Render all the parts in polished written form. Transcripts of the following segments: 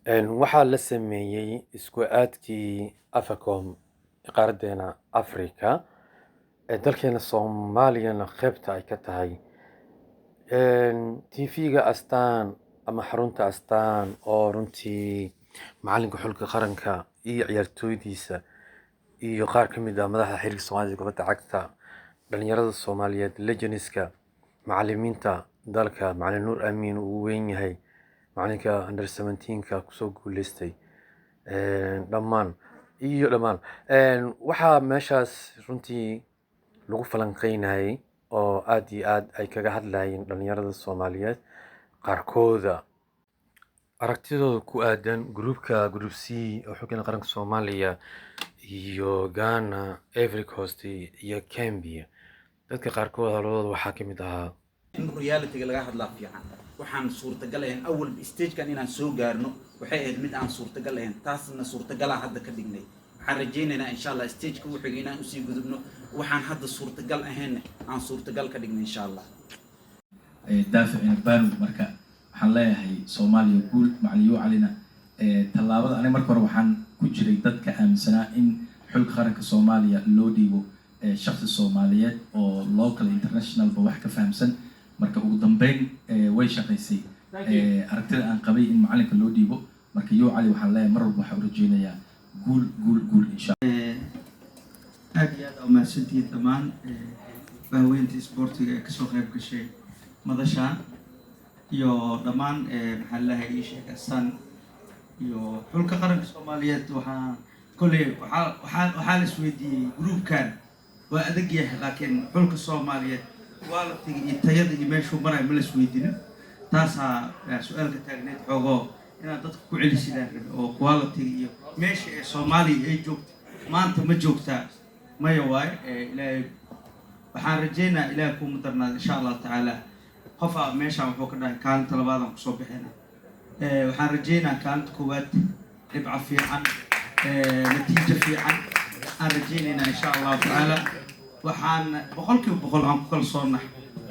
Waxaa la sameeyey isku aadkii AFCON qaaraddeena Afrika, ee dalkeena Soomaaliyana qaybta ay ka tahay. TV-ga Astaan ama xarunta Astaan oo runtii macalinka xulka qaranka iyo ciyaartooydiisa iyo qaar ka mid ah madaxda xiriirka Soomaalida kubadda cagta, dhalinyarada Soomaaliyeed, legendska, macallimiinta dalka, Macallin Nuur Amiin uu weyn yahay, macalinka under 17ka kusoo guuleystay, dhammaan iyo dhammaan waxaa meeshaas runtii lagu falanqeynayay oo aad iyo aad ay kaga hadlayeen dhalinyarada Soomaaliyeed qaarkooda aragtidooda ku aadan groupka, Group C, oo xulka qaranka Soomaaliya iyo Ghana, Ivory Coast iyo Gambia. Dadka qaarkood hadalladooda waxaa ka mid ahaa: In realityga laga hadlaa fiican. Waxaan suurtagal ahayn awal stagekan inaan soo gaarno, waxay ahayd mid aan suurtagal ahayn. Taasna suurtagalaa hadda ka dhignay. Waxaan rajaynaynaa, insha Allah, stageka u xigay inaan usii gudubno. Waxaan hadda suurtagal ahayn aan suurtagal ka dhignay, insha Allah. Daaficina Banu. Marka waxaan leeyahay Soomaaliya guul. Macalin Yuucalina tallaabada, aniga marka hore waxaan ku jiray dadka aaminsanaa in xulka qaranka Soomaaliya loo dhiibo shakhsi Soomaaliyeed oo local internationalba wax ka fahamsan. Marka ugu dambeyn way shaqaysay aragtida aan qabay in macalinka loo dhiibo. Marka Yuucali waxaan leeyahay mar walba waxaan u rajeynayaa guul, guul, guul, insha Aad iyo aad aa umahadsantihiin dhammaan bahweynta isboortiga ee kasoo qayb gashay madashaan iyo dhammaan, maxaa lalahay, ii sheeg, Astaan iyo xulka qaranka Soomaaliyeed. Waxaan kolley waxaa la isweydiiyey groupkan waa adag yahay, laakiin xulka Soomaaliyeed quality-ga iyo tayada iyo meeshuu marayo ma la isweydiinin. Taasaa su-aalka taagneyd xoogoo inaad dadka ku celisidaan rabe oo quality iyo meesha ee Soomaaliya ay joogto maanta ma joogtaa? Maya waaye. Ilaahay waxaan rajeynaa, Ilaahay kuuma darnaada, insha Allahu tacaala. Qofaa meeshaan wuxuu ka dhahay kaalinta labaadaan kusoo bixina. Waxaan rajeynaa kaalinta koowaad, dhibco fiican, natiijo fiican aan rajeynaynaa, insha Allahu tacaala. Waxaan 100% aan ku kalsoonahay,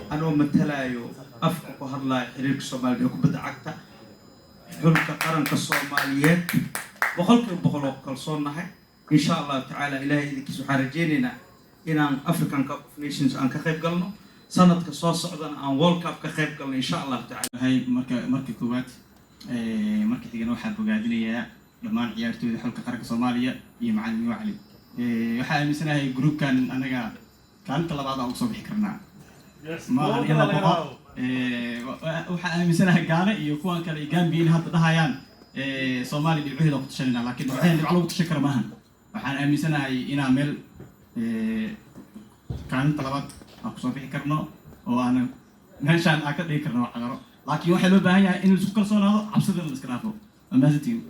anoo matalaayo, afka ku hadlaayo xiriirka Soomaaliya ee kubadda cagta, xulka qaranka Soomaaliyeed, 100% oo ku kalsoonnahay, insha Allahu tacaala. Ilahay idinkiis waxaan rajeynaynaa inaan African Cup of Nations aan ka qayb galno sanadka soo socdana, aan World Cup ka qayb galno, insha Allahu tacala. Hay, marka koowaad, marka xigana waxaa bogaadinayaa dhammaan ciyaartooyda xulka qaranka Soomaaliya iyo macalin Yuucali. Waxaa aaminsanahay groupkan anaga kaalinta labaad aan usoo bixi karnaa, maahan in la boqo. Waxaa aaminsanahay Gaana iyo kuwan kale iyo Gambia in hadda dhahayaan Soomaaliya dhibcaheeda ku tashanayna, laakiin dhibcaheeda dhibco lagu tashan karo maahan. Waxaan aaminsanahay inaan meel kaalinta labaad aan kusoo bixi karno oo aan meeshaan aan ka dhigi karno cagaro, laakiin waxaa loo baahan yahay in la isku kalsoonaado, cabsidana la iska dhaafo. Waa mahadsantihiin.